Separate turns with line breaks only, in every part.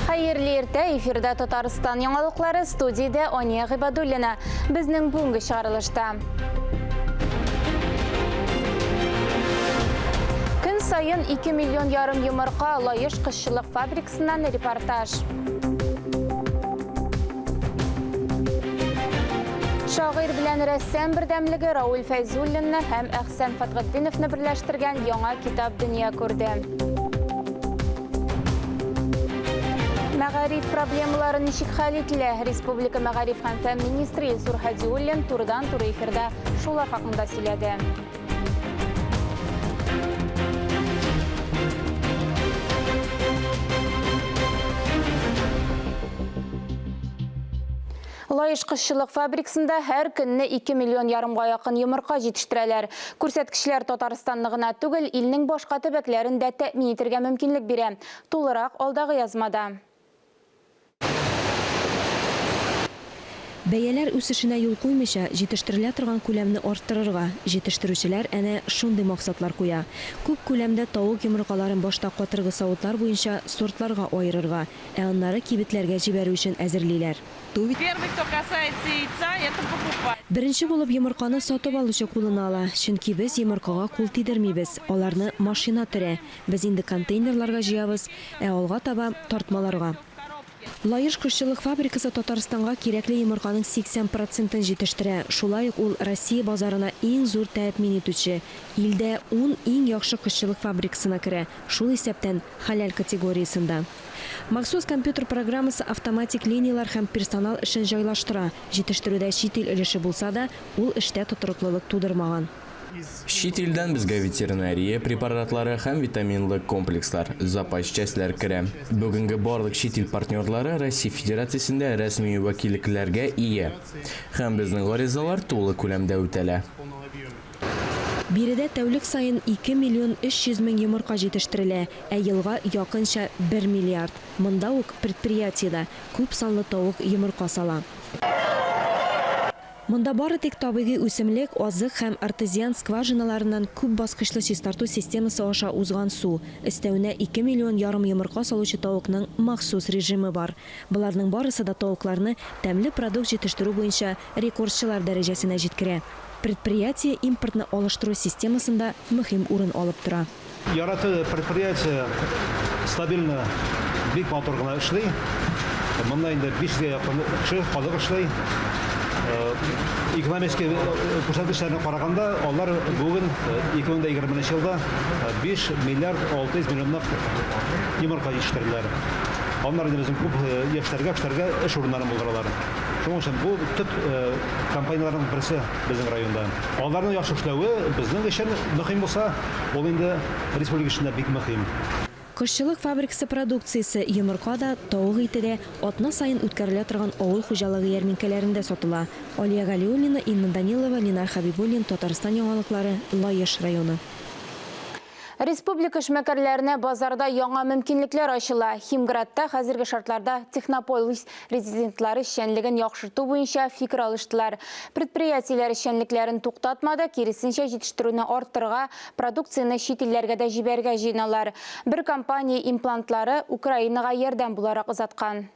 Хәерле иртә, эфирда Татарстан яңалыклары, студиядә Ания Гыйбадуллина. Безнең бүгенге чыгарылышта. Көн саен 2 миллион ярым йомырка Лаеш кошчылык фабрикасыннан репортаж. Шагыйрь белән рәссам бердәмлеге Рауль Фәйзуллинны һәм Әхсән Фәтгытдиновны берләштергән яңа китап дөнья күрде. Мәгариф проблемалары ничек хәл ителә? Республика мәгариф һәм фән министры Илсур Һадиуллин турыдан-туры эфирда шулар хакында сөйләде. Лаеш кошчылык фабрикасында һәр көнне 2 миллион ярымга якын йомырка җитештерәләр. Күрсәткечләр Татарстанны гына түгел, илнең башка төбәкләрен дә тәэмин итергә мөмкинлек бирә. Тулырак алдагы язмада.
Бәяләр үсешенә юл куймыйча, җитештерелә торган күләмне арттырырга, җитештерүчеләр әнә шундый максатлар куя. Күп күләмдә тавык йомыркаларын башта катыргы савытлар буенча сортларга аерырга, ә аннары кибетләргә җибәрү өчен әзерлиләр.
Первый, кто касается яйца, это покупатель.
Беренче булып йомырканы сатып алучы кулына ала, чөнки без йомыркага кул тидермибез, аларны машина төрә. Без инде контейнерларга җыябыз, ә алга таба, тартмаларга. Лаеш кошчылык фабрикасы Татарстанга кирәкле йомырканың 80 процентын җитештерә, шулай ук ул Россия базарына иң зур тәэмин итүче, илдә ун иң яхшы кошчылык фабрикасына керә, шул исәптән, хәләл категориясендә. Махсус компьютер программасы автоматик линияләр һәм персонал эшен җайлаштыра, җитештерүдә чит ил өлеше булса да, ул эштә тотрыклылык тудырмаган.
Чит илдән безгә ветеринария препаратлары һәм витаминлы комплекслар, запас частьләр керә. Бүгенге барлык чит ил партнерлары Россия Федерациясендә рәсми вәкиллекләргә ия. Һәм безнең гаризалар тулы күләмдә үтәлә.
Биредә тәүлек саен 2 миллион 300 мең йомырка җитештерелә, ә елга якынча бер миллиард. Монда ук предприятиедә күп санлы тавык йомырка сала. Монда бары тик табигый үсемлек, азык һәм артезиан скважиналарыннан күп баскычлы чистарту системасы аша узган су, өстәвенә ике миллион ярым йомырка салучы тавыкның махсус режимы бар. Боларның барысы да тавыкларны тәмле продукт җитештерү буенча рекордчылар дәрәҗәсенә җиткерә. Предприятие импортны алыштыру системасында мөһим урын алып тора.
Яраты предприятие стабильно бик матур гына эшли. Монда инде 500 гә якын кеше, халык эшли. Экономический күрсәткечләренә караганда, алар бүген 2020 елда 5 миллиард 600 миллионлык йомырка җитештерделәр. Аннары инде безнең күп яшьләргә, кешеләргә эш урыннарын булдыралар. Шуның өчен бу төп компанияләрнең берсе безнең районда. Аларның яхшы эшләве безнең өчен мөһим булса, Ул инде республика өчен дә бик мөһим.
Кошчылык фабрикасы продукциясе, йомырка да, тавык ите дә атна саен үткәрелә торган авыл хуҗалыгы ярминкәләрендә сатыла. Алия Галиуллина, Инна Данилова, Ленар Хәбибуллин, Татарстан яңалыклары, Лаеш районы.
Республика эшмәкәрләренә базарда яңа мөмкинлекләр ачыла. Химградта хәзерге шартларда технополис резидентлары эшчәнлеген яхшырту буенча фикер алыштылар. Предприятиеләр эшчәнлекләрен туктатмады, киресенчә, җитештерүне арттырырга, продукцияне чит илләргә дә җибәрергә җыеналар. Бер компания имплантлары Украинага ярдәм буларак озаткан.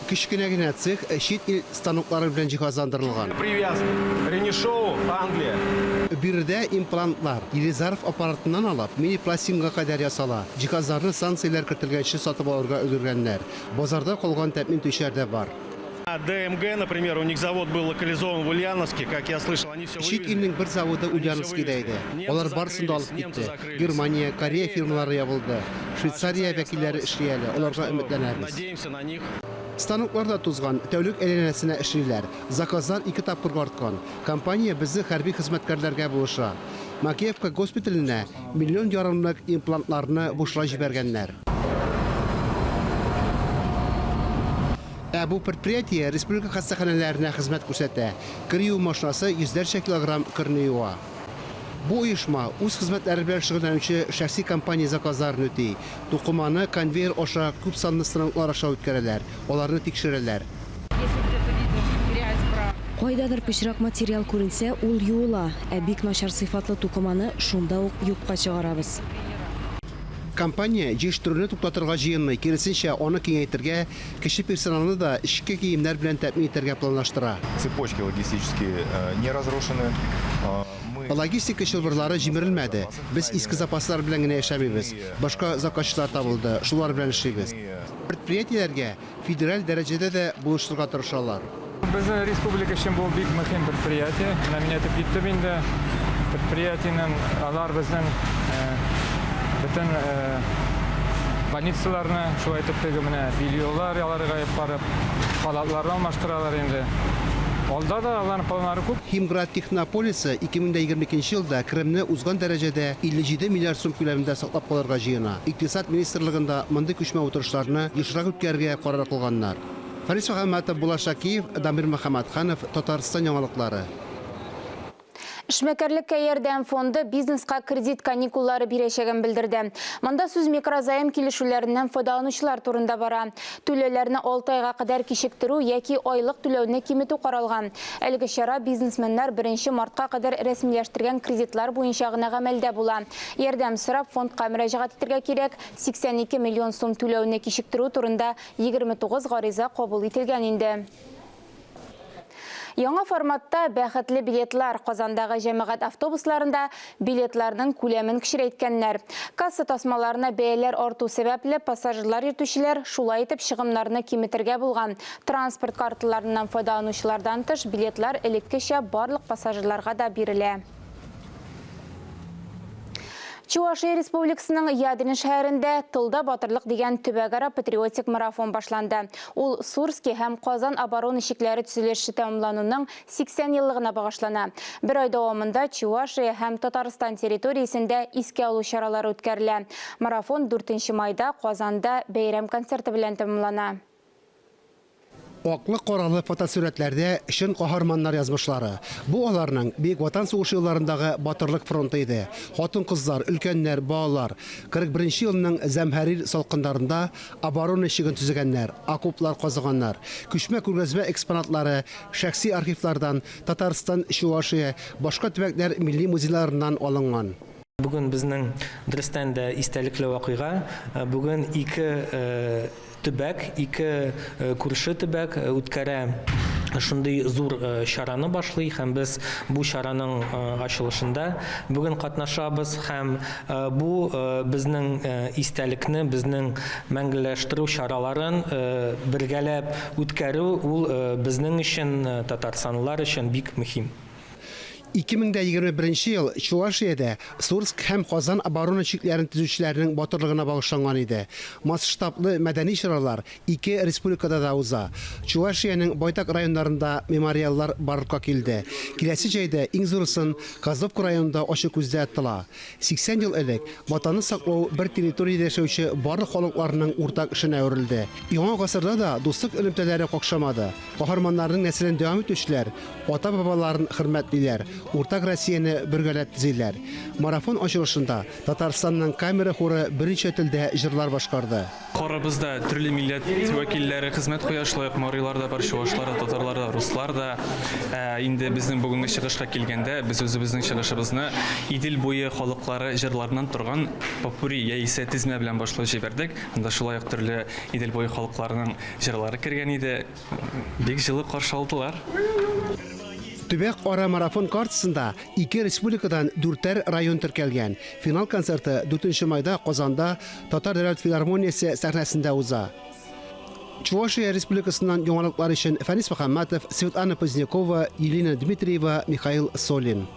Кечкенә генә цех чит ил станоклары белән җиһазландырылган.
Привязка. Ренешоу, Англия.
Биредә имплантлар, Елизаров аппаратыннан алып, мини-пластинга кадәр ясала. Җиһазларны санкцияләр кертелгәнче сатып алырга өлгергәннәр. Базарда калган тәэмин итүчеләр дә бар.
ДМГ, например, у них завод был локализован в Ульяновске, как я слышал, они все
Чит
вывезли.
илнең бер заводы Ульяновскида иде. Алар барысын да алып китте. Германия, Корея фирмалары ябылды. Швейцария вәкилләре эшли әле, аларга өметләнәбез.
Надеемся на них.
Станоклар да тузган, тәүлек әйләнәсенә эшлиләр. Заказлар ике тапкырга арткан. Компания безнең хәрби хезмәткәрләргә булыша. Макеевка госпиталенә миллион ярымлык имплантларны бушлай җибәргәннәр. Ә бу предприятие республика хастаханәләренә хезмәт күрсәтә. Кер юу машинасы йөзләрчә килограмм керне юа. Бу оешма үз хезмәтләре белән шөгыльләнүче шәхси компания заказларын үти. Тукыманы конвейер аша күп санлы станоклар аша үткәрәләр, аларны тикшерәләр.
Кайдадыр пычрак материал күренсә, ул юыла, ә бик начар сыйфатлы тукыманы шунда ук юкка чыгарабыз.
Компания җыештыруны туктатырга җыенмый, киресенчә, аны киңәйтергә, кече персоналны да эчке киемнәр белән тәэмин итәргә планлаштыра.
Цепочки логистические не разрушены.
Логистика чылбырлары җимерелмәде. Без иске запаслар белән генә яшәмибез. Башка заказчылар табылды, шулар белән эшлибез. Предприятиеләргә федераль дәрәҗәдә дә булышырга тырышалар.
Безнең республика өчен бу бик мөһим предприятие. Менә мин әйтеп киттем инде, предприятиенең алар безнең бөтен больницаларны шулай итеп теге менә бельелар аларга барып, халатларны алмаштыралар инде. Алда да аларның планнары күп.
Химград технополисы 2022 елда керемне узган дәрәҗәдә 57 миллиард сум күләмендә саклап калырга җыена. Икътисад министрлыгында мондый күчмә утырышларны ешрак үткәрергә карар кылганнар. Фарис Мөхәммәтов, Булат Шакиев, Дамир Мөхәммәтханов, Татарстан яңалыклары.
Эшмәкәрлеккә ярдәм фонды бизнеска кредит каникуллары бирәчәген белдерде. Монда сүз микрозайм килешүләреннән файдаланучылар турында бара. Түләүләрне 6 айга кадәр кичектерү яки айлык түләүне киметү каралган. Әлеге чара бизнесменнар 1 мартка кадәр рәсмиләштергән кредитлар буенча гына гамәлдә була. Ярдәм сорап фондка мөрәҗәгать итәргә кирәк. 82 миллион сум түләүне кичектерү турында 29 гариза кабул ителгән инде. Яңа форматта бәхетле билетлар. Казандагы җәмәгать автобусларында билетларның күләмен кечерәйткәннәр. Касса тасмаларына бәяләр арту сәбәпле пассажирлар йөртүчеләр шулай итеп чыгымнарны киметергә булган. Транспорт карталарыннан файдаланучылардан тыш билетлар элеккечә барлык пассажирларга да бирелә. Чувашия Республикасының Ядрин шәһәрендә Тылда батырлык дигән төбәкара патриотик марафон башланды. Ул Сурский һәм Казан оборона чикләре төзелеше тәмамлануның 80 еллыгына багышлана. Бер ай дәвамында Чувашия һәм Татарстан территориясендә искә алу чаралары үткәрелә. Марафон 4 майда Казанда бәйрәм концерты белән тәмамлана.
Аклы-каралы фотосурәтләрдә чын каһарманнар язмышлары. Бу аларның Бөек Ватан сугышы елларындагы батырлык фронты иде. Хатын-кызлар, өлкәннәр, балалар 41 елның зәмһәрир салкыннарында оборона чиген төзегәннәр, окоплар казыганнар. Күчмә күргәзмә экспонатлары шәхси архивлардан, Татарстан, Чувашия, башка төбәкләр милли музейларыннан алынган.
Бүген безнең дөрестән дә истәлекле вакыйга. Бүген ике төбәк, ике күрше төбәк үткәрә шундый зур чараны башлый, һәм без бу чараның ачылышында бүген катнашабыз, һәм бу безнең истәлекне, безнең мәңгеләштерү чараларын бергәләп үткәрү, ул безнең өчен, татарстанлылар өчен бик мөһим.
2021 ел Чувашиядә Сурск һәм Казан оборона чикләрен төзүчеләрнең батырлыгына багышланган иде. Масштаблы мәдәни чаралар ике республикада да уза. Чувашиянең байтак районнарында мемориаллар барлыкка килде. Киләсе җәйдә иң зурысын Козловка районында ачу күздә тотыла. 80 ел элек Ватанны саклау бер территориядә яшәүче барлык халыкларның уртак эшенә әверелде. Яңа гасырда да дуслык элемтәләре какшамады. Каһарманнарның нәселен дәвам итүчеләр ата-бабаларын хөрмәтлиләр, уртак Россияне бергәләп төзиләр. Марафон ачылышында Татарстанның камера хоры берничә телдә җырлар башкарды.
Хорыбызда төрле милләт вәкилләре хезмәт куя, шулай ук марилар да бар, чувашлар да, татарлар да, руслар да. Инде безнең бүгенге чыгышка килгәндә, без үзебезнең чыгышыбызны Идел буе халыклары җырларыннан торган попурри яисә тезмә белән башлап җибәрдек. Анда шулай ук төрле Идел буе халыкларының җырлары кергән иде. Бик җылы каршы алдылар.
Төбәк ара марафон картасында ике республикадан дүртәр район теркәлгән. Финал концерты 4 майда Казанда Татар дәүләт филармониясе сәхнәсендә уза. Чувашия республикасыннан яңалыклар өчен Фәнис Мөхәммәтов, Светлана Позднякова, Елена Дмитриева, Михаил Солин.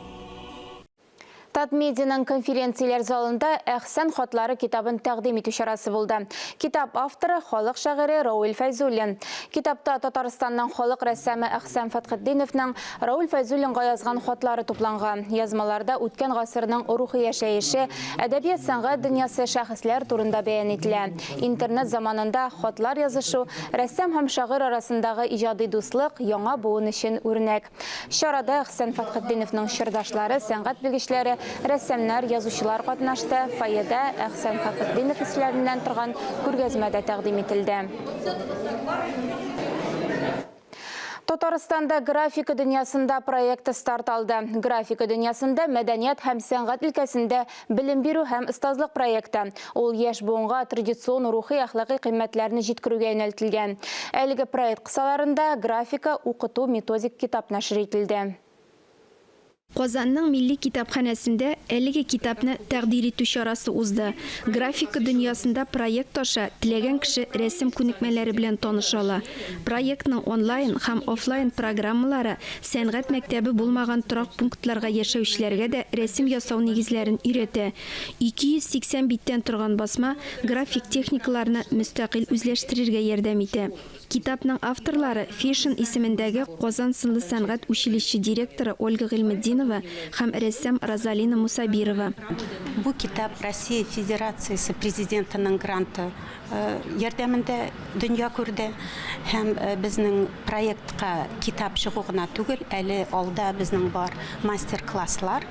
Татмедианың конференцияләр залында Әхсән хатлары китабын тәкъдим итү чарасы булды. Китап авторы халык шагыйре Рауль Фәйзуллин. Китапта Татарстанның халык рәссамы Әхсән Фәтхетдиновның Рауль Фәйзуллинга язган хатлары тупланган. Язмаларда үткән гасырның рухи яшәеше, әдәбият сәнгать дөньясы, шәхесләр турында бәян ителә. Интернет заманында хатлар язышу, рәссам һәм шагыйрь арасындагы иҗади дуслык яңа буын өчен үрнәк. Чарада Әхсән Фәтхетдиновның чордашлары, сәнгать белгечләре, рәссамнар, язучылар катнашты. Фойеда Әхсән Фәтхетдинов эшләреннән торган күргәзмә дә тәкъдим ителде. Татарстанда графика дөньясында проекты старт алды. Графика дөньясында мәдәният һәм сәнгать өлкәсендә белем бирү һәм остазлык проекты. Ул яшь буынга традицион рухи-әхлакый кыйммәтләрне җиткерүгә юнәлтелгән. Әлеге проект кысаларында графика укыту методик китап нәшер ителде.
Казанның Милли китапханәсендә әлеге китапны тәкъдир итү чарасы узды. Графика дөньясында проект аша теләгән кеше рәсем күнекмәләре белән таныша ала. Проектның онлайн һәм офлайн программалары сәнгать мәктәбе булмаган торак пунктларга яшәүчеләргә дә рәсем ясау нигезләрен өйрәтә. 280 биттән торган басма график техникаларны мөстәкыйль үзләштерергә ярдәм итә. Китапның авторлары, Фешин исемендәге Казан сынлы сәнгать училище директоры Ольга Гыйльметдинова һәм рәссам Розалина Мусабирова.
Бу китап Россия Федерациясе Президентының гранты ярдәмендә дөнья күрде һәм безнең проектка китап чыгу гына түгел, әле алда безнең бар мастер-класслар.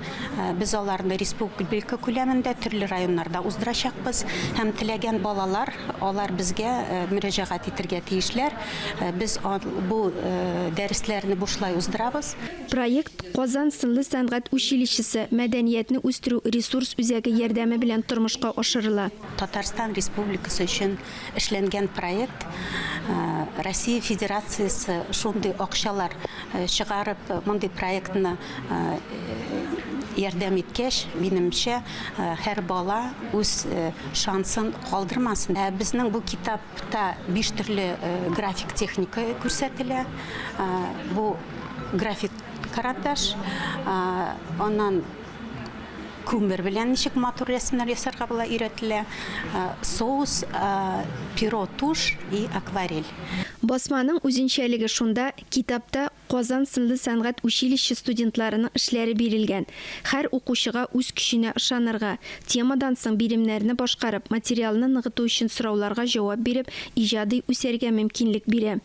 Без аларны республика күләмендә төрле районнарда уздырачакбыз һәм теләгән балалар Алар безгә мөрәҗәгать итергә тиешләр. Без бу дәресләрне бушлай уздырабыз.
Проект Казан сынлы сәнгать училищесы мәдәниятне үстерү ресурс үзәге ярдәме белән тормышка ашырыла.
Татарстан Республикасы өчен эшләнгән проект Россия Федерациясе шундый акчалар чыгарып, мондый проектны ярдәм иткәч, минемчә, һәр бала үз шансын калдырмасын. Ә безнең бу китапта биш төрле график техника күрсәтелә. Бу график карандаш, аннан күмер белән ничек матур рәсемнәр ясарга була өйрәтелә, соус, перо, тушь и акварель.
Басманың үзенчәлеге шунда, китапта Казан сынлы сәнгать училище студентларының эшләре бирелгән. Һәр укучыга үз көченә ышанырга, темадан соң биремнәрне башкарып, материалны ныгыту өчен сорауларга җавап биреп, иҗади үсәргә мөмкинлек бирә.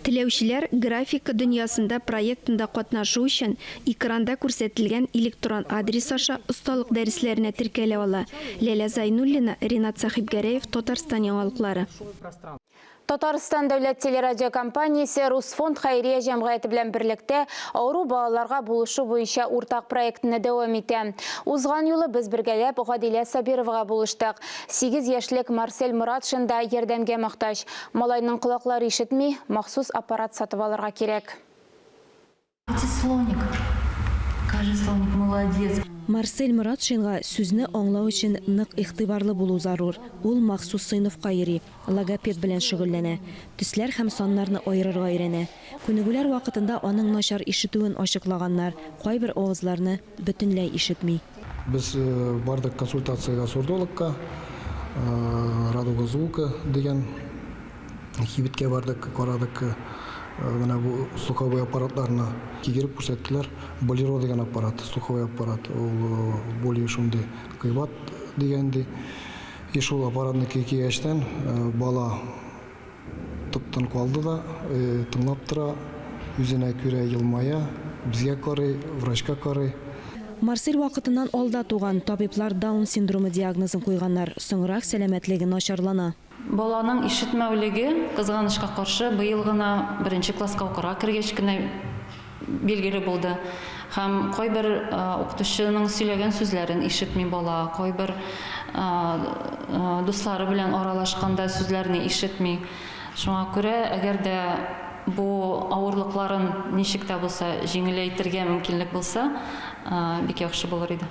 Теләүчеләр Графика дөньясында проектында катнашу өчен экранда күрсәтелгән электрон адрес аша осталык дәресләренә теркәлә ала. Ләлә Зайнуллина, Ринат Сәхибгәрәев, Татарстан яңалыклары.
Татарстан дәүләт телерадиокомпаниясе Русфонд хәйрия җәмгыяте белән берлектә авыру балаларга булышу буенча уртак проектны дәвам итә. Узган юлы без бергәләп Гадилә Сабировага булыштык. Сигез яшьлек Марсель Моратшин да ярдәмгә мохтаҗ. Малайның колаклары ишетми, махсус аппарат сатып алырга кирәк.
Где слоник? Кажи, слоник, молодец.
Марсель Моратшинга сүзне аңлау өчен нык игътибарлы булу зарур. Ул махсус сыйныфка йөри, логопед белән шөгыльләнә, төсләр һәм саннарны аерырга өйрәнә. Күнегүләр вакытында аның начар ишетүен ачыклаганнар, кайбер авазларны бөтенләй ишетми.
Без бардык консультациягә сурдологка, Радуга звука дигән Кибеткә бардык, карадык. Менә бу слуховой аппаратларны кигереп күрсәттеләр. Болеро дигән аппарат, слуховой аппарат, ул более шундый кыйбат дигән ди. И шул аппаратны кигәчтән бала тып-тын калды да, тыңлап тора, үзенә күрә елмая, безгә карый, врачка карый.
Марсель вакытыннан алда туган, табиблар Даун синдромы диагнозын куйганнар. Соңрак сәламәтлеге начарлана.
Баланың ишетмәүлеге, кызганычка каршы, быел гына беренче класска укырга кергәч кенә билгеле булды. Һәм кайбер укытучының сөйләгән сүзләрен ишетми бала, кайбер дуслары белән аралашканда сүзләрне ишетми. Шуңа күрә, әгәр дә бу авырлыкларын ничек тә булса җиңеләйтергә мөмкинлек булса, бик яхшы булыр иде.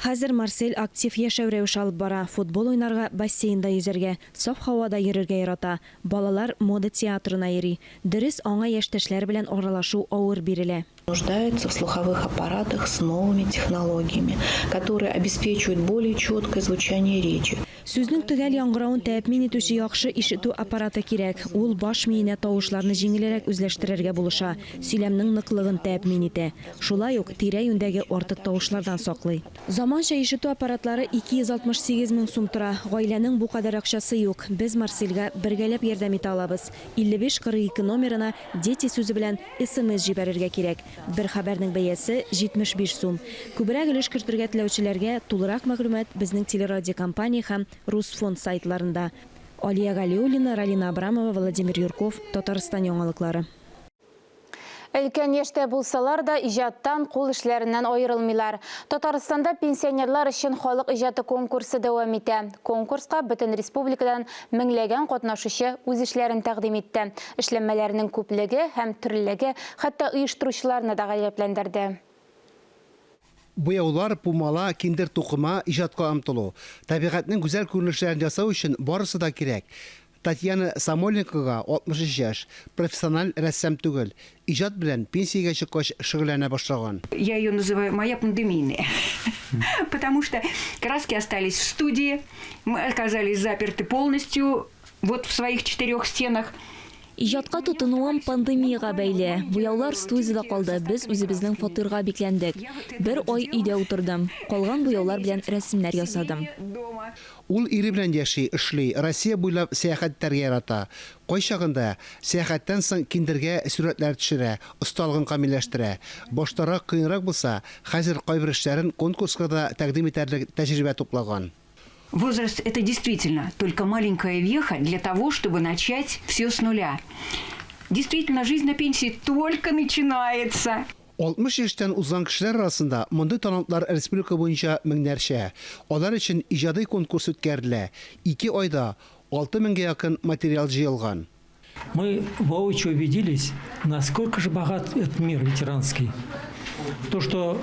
Хәзер Марсель актив яшәү рәвеше алып бара, футбол уйнарга, бассейнда йөзәргә, саф һавада йөрергә ярата, балалар мода театрына йөри. Дөрес, аңа яшьтәшләре белән аралашу авыр бирелә.
Нуждается в слуховых аппаратах с новыми технологиями, которые обеспечивают более четкое звучание речи.
Сүзнең төгәл яңгыравын тәэмин итүче яхшы ишетү аппараты кирәк. Ул баш миенә тавышларны җиңелрәк үзләштерергә булыша, сөйләмнең ныклыгын тәэмин итә. Шулай ук тирә-юньдәге артык тавышлардан саклый. Заманча ишетү аппаратлары 268 мең сум тора. Гаиләнең бу кадәр акчасы юк. Без Марсельгә бергәләп ярдәм итә алабыз. 55 42 номерына Дети сүзе белән смс җибәрергә кирәк. Бер хәбәрнең бәясе, 75 сум. Күбрәк өлеш кертергә теләүчеләргә тулырак мәгълүмат безнең телерадиокомпания һәм Русфонд сайтларында. Алия Галиуллина, Ралина Абрамова, Владимир Юрков, Татарстан яңалыклары.
Өлкән яшьтә булсалар да, иҗаттан, кул эшләреннән аерылмыйлар. Татарстанда пенсионерлар өчен халык иҗаты конкурсы дәвам итә. Конкурска бөтен республикадан меңләгән катнашучы үз эшләрен тәкъдим итте. Эшләнмәләрнең күплеге һәм төрлелеге хәтта оештыручыларны да гаҗәпләндерде.
Буяулар, пумала, киндер тукыма, иҗатка омтылу. Табигатьнең гүзәл күренешләрен ясау өчен барысы да кирәк. Татьяна Самойленкога 63 яшь, профессиональ рәссам түгел, иҗат белән пенсиягә чыккач шөгыльләнә башлаган.
Я ее называю моя пандемийная, потому что краски остались в студии, мы оказались заперты полностью вот в своих четырех стенах.
Иҗатка тотынуым пандемиягә бәйле. Буяулар студиядә калды, без үзебезнең фатирга бикләндек. Бер ай өйдә утырдым. Калган буяулар белән рәсемнәр ясадым.
Ул ире белән яши, эшли, Россия буйлап сәяхәт итәргә ярата. Кайчагында, сәяхәттән соң киндергә сурәтләр төшерә, осталыгын камилләштерә. Баштарак кыенрак булса, хәзер кайбер эшләрен конкурска да тәкъдим итәрлек тәҗрибә туплаган.
Возраст это действительно только маленькая веха для того, чтобы начать все с нуля. Действительно, жизнь на пенсии только начинается.
60 яшьтән узган кешеләр арасында мондый талантлар республика буенча меңнәрчә. Алар өчен иҗади конкурс үткәрелә. Ике айда 6 меңгә якын материал җыелган.
Мы воочию убедились, насколько же богат этот мир ветеранский. То, что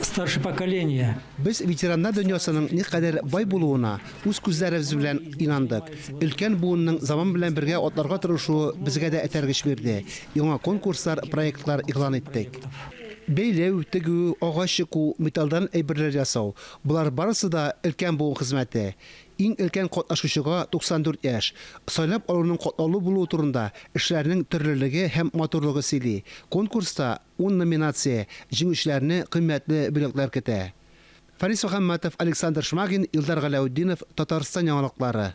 старшее поколение.
Без ветераннар дөньясының никадәр бай булуына үз күзләребез белән инандык. Өлкән буынның заман белән бергә атларга тырышуы безгә дә этәргеч бирде. Яңа конкурслар, проектлар игълан иттек. Бәйләү, тегү, агач чеку, металлдан әйберләр ясау, болар барысы да өлкән буын хезмәте. Иң өлкән катнашучыга 94 яшь. Сайлап алуның катлаулы булуы турында эшләрнең төрлелеге һәм матурлыгы сөйли. Конкурста ун номинация, җиңүчеләрне кыйммәтле бүләкләр көтә. Фарис Мөхәммәтов, Александр Шмагин, Илдар Галәүтдинов, Татарстан яңалыклары.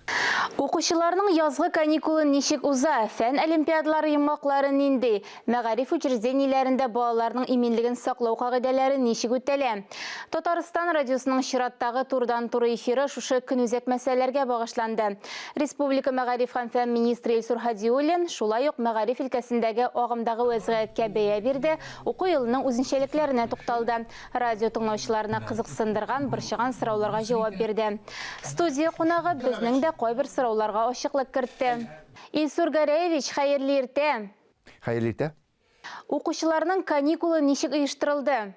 Укучыларның язгы каникулы ничек уза? Фән олимпиадалары йомгаклары нинди? Мәгариф учреждениеләрендә балаларның иминлеген саклау кагыйдәләре ничек үтәлә? Татарстан радиосының чираттагы турыдан-туры эфиры шушы көнүзәк мәсьәләләргә багышланды. Республика мәгариф һәм фән министры Илсур Һадиуллин шулай ук мәгариф өлкәсендәге агымдагы вәзгыятькә бәя бирде, уку елының үзенчәлекләренә тукталды. Радио тыңлаучыларны кызыксындырган, борчыган сорауларга җавап бирде. Студия кунагы безнең дә кайбер сорауларга ачыклык кертте. Илсур Гәрәевич, хәерле иртә!
Хәерле иртә!
Укучыларның каникулы ничек оештырылды?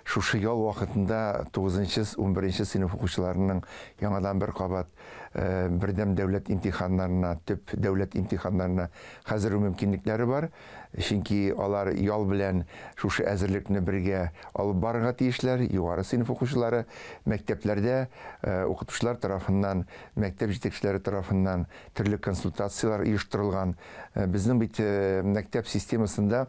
Шушы ял вакытында тугызынчы, унберенче сыйныф укучыларының яңадан бер кабат бердәм дәүләт имтиханнарына, төп дәүләт имтиханнарына хәзер үк мөмкинлекләре бар. Чөнки алар ял белән шушы әзерлекне бергә алып барырга тиешләр. Югары сыйныф укучылары мәктәпләрдә укытучылар тарафыннан, мәктәп җитәкчеләре тарафыннан төрле консультацияләр оештырылган. Безнең бит мәктәп системасында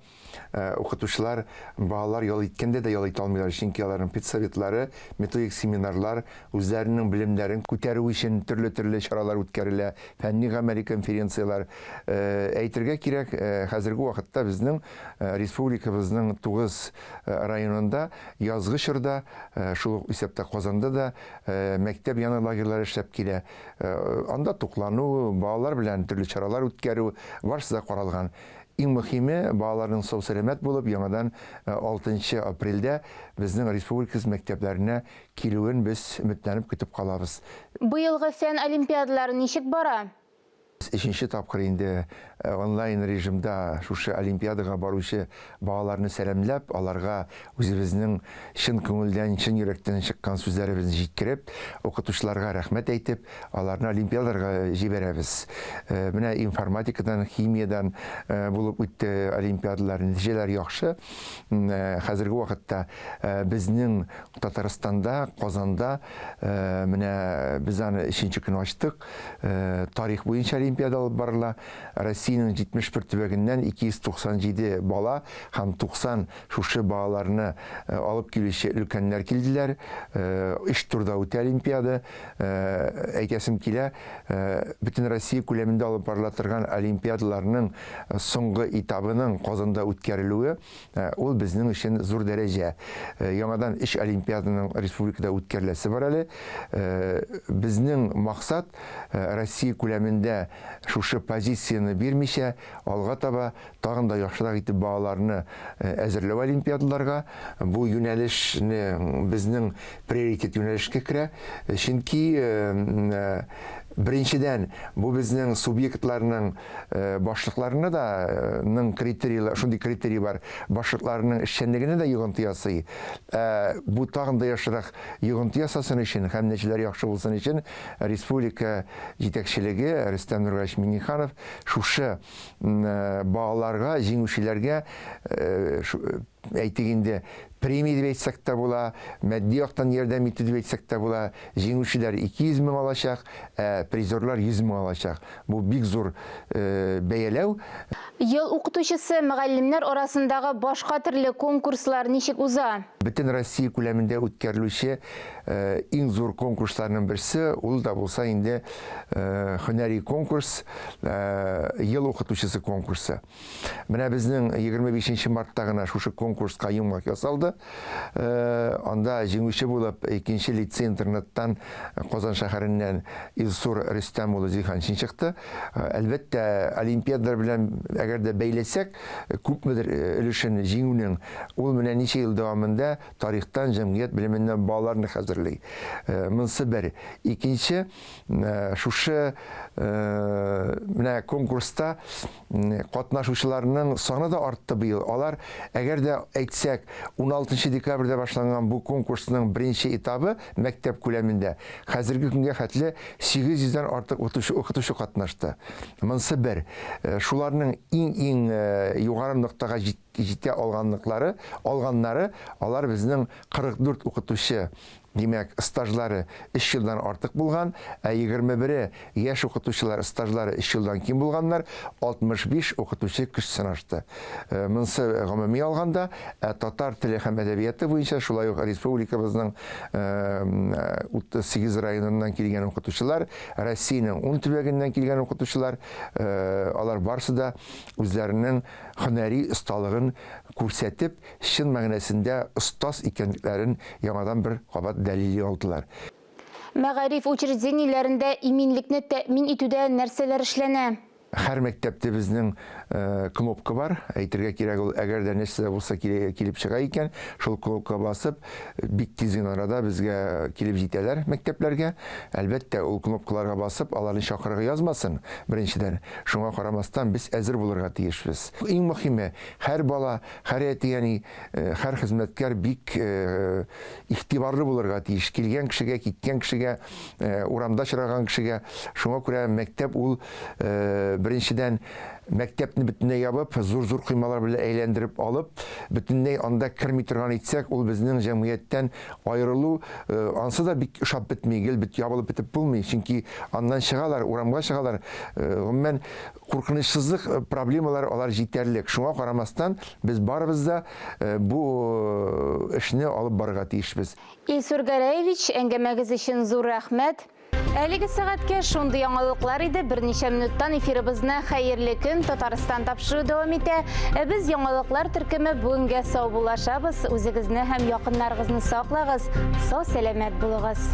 укытучылар балалар ял иткәндә дә ял итә алмыйлар, чөнки аларның педсоветлары, методик семинарлар, үзләренең белемнәрен күтәрү өчен төрле-төрле чаралар үткәрелә, фәнни-гамәли конференцияләр. Әйтергә кирәк, хәзерге вакытта безнең республикабызның 9 районында язгы чорда, шул ук исәптә Казанда да мәктәп яны лагерьлары эшләп килә. Анда туклану, балалар белән төрле чаралар үткәрү, барысы да каралган. Иң мөһиме, балаларның сау-сәламәт булып, яңадан 6 нчы апрельдә безнең республикабыз мәктәпләренә килүен без өметләнеп көтеп калабыз.
Быелгы фән олимпиадалары ничек бара?
Өченче тапкыр инде онлайн режимда шушы олимпиадага баручы балаларны сәламләп, аларга үзебезнең чын күңелдән, чын йөрәктән чыккан сүзләребезне җиткереп, укытучыларга рәхмәт әйтеп, аларны олимпиадаларга җибәрәбез. Менә информатикадан, химиядән булып үтте олимпиадалар, нәтиҗәләр яхшы. Хәзерге вакытта безнең Татарстанда, Казанда менә без аны өченче көн ачтык. Тарих буенча олимпиада алып барыла. Россиянең 71 төбәгеннән 297 бала һәм 90 шушы балаларны алып килүче өлкәннәр килделәр. Өч турда үтә олимпиада. Әйтәсем килә, бөтен Россия күләмендә алып барыла торган олимпиадаларның соңгы этабының Казанда үткәрелүе Ул безнең өчен зур дәрәҗә. Яңадан өч олимпиаданың республикада үткәреләсе бар әле. Безнең максат Россия күләмендә шушы позицияне бирмичә, алга таба тагын да яхшырак итеп балаларны әзерләү олимпиадаларга, бу юнәлешне безнең приоритет юнәлешкә керә. Чөнки беренчедән, бу безнең субъектларның башлыкларына да ның критерийлар, шундый критерий бар, башлыкларының эшчәнлегенә дә йогынты ясый. Ә бу тагын да яхшырак йогынты ясасын өчен һәм нәтиҗәләр яхшы булсын өчен республика җитәкчелеге Рөстәм Нургалиевич Миңнеханов шушы балаларга, җиңүчеләргә әйтик инде, премия дип әйтсәк тә була, матди яктан ярдәм итү дип әйтсәк тә була. Җиңүчеләр 200 мең алачак, ә призерлар 100 мең алачак. Бу бик зур бәяләү.
Ел укытучысы, мөгаллимнәр арасындагы башка төрле конкурслар ничек уза?
Бөтен Россия күләмендә үткәрелүче иң зур конкурсларның берсе, ул да булса инде һөнәри конкурс, Ел укытучысы конкурсы. Менә безнең 25 нче мартта гына шушы конкурска йомгак ясалды. Анда җиңүче булып икенче лицей-интернаттан Казан шәһәреннән Илсур Рөстәм улы Зиһаншин чыкты. Әлбәттә, олимпиадалар белән әгәр дә бәйләсәк, күпмедер өлешен җиңүнең, ул менә ничә ел дәвамында тарихтан, җәмгыять белеменнән балаларны хәзерли. Монысы бер. Икенче, шушы менә конкурста катнашучыларның саны да артты быел. Алар, әгәр дә әйтсәк, 16 декабрьдә башланган бу конкурсның беренче этабы мәктәп күләмендә хәзерге көнгә хәтле 800 дән артык укытучы, укытучы катнашты. Монысы бер. Шуларның иң-иң югары ноктага җитә алганлыклары, алганнары, алар безнең 44 укытучы. Димәк, стажлары өч елдан артык булган, ә егерме бере яшь укытучылар стажлары өч елдан ким булганнар, 65 укытучы көч сынашты. Монысы гомуми алганда, ә татар теле һәм әдәбияты буенча шулай ук республикабызның 38 районыннан килгән укытучылар, Россиянең ун төбәгеннән килгән укытучылар, алар барысы да үзләренең һөнәри осталыгын күрсәтеп, чын мәгънәсендә остаз икәнлекләрен яңадан бер кабат дәлилли алдылар.
Мәгариф учреждениеләрендә иминлекне тәэмин итүдә нәрсәләр эшләнә?
Һәр мәктәптә безнең кнопка бар, әйтергә кирәк ул, әгәр дә нәрсә дә булса килеп чыга икән, шул кнопка басып, бик тиз генә арада безгә килеп җитәләр мәктәпләргә. Әлбәттә, ул кнопкаларга басып, аларны чакырырга язмасын, беренчедән. Шуңа карамастан, без әзер булырга тиешбез. Иң мөһиме, һәр бала Һәр әти-әни, һәр хезмәткәр бик игътибарлы булырга тиеш. Килгән кешегә, киткән кешегә, урамда очраган кешегә. Шуңа күрә мәктәп ул, беренчедән, мәктәпне бөтенләй ябып, зур-зур коймалар белән әйләндереп алып, бөтенләй анда керми торган итсәк, ул безнең җәмгыятьтән аерылу, ансы да бик ошап бетми, гел бит ябылып бетеп булмый, чөнки аннан чыгалар, урамга чыгалар. Гомумән, Куркынычсызлык проблемалары алар җитәрлек. Шуңа карамастан, без барыбыз да бу эшне алып барырга тиешбез.
Илсур Гәрәевич, әңгәмәгез өчен зур рәхмәт. Әлеге сәгатькә шундый яңалыклар иде. Берничә минуттан эфирыбызны Хәерле көн, Татарстан тапшыруы дәвам итә. Ә без яңалыклар төркеме бүгенгә саубуллашабыз. Үзегезне һәм якыннарыгызны саклагыз, сау-сәламәт булыгыз.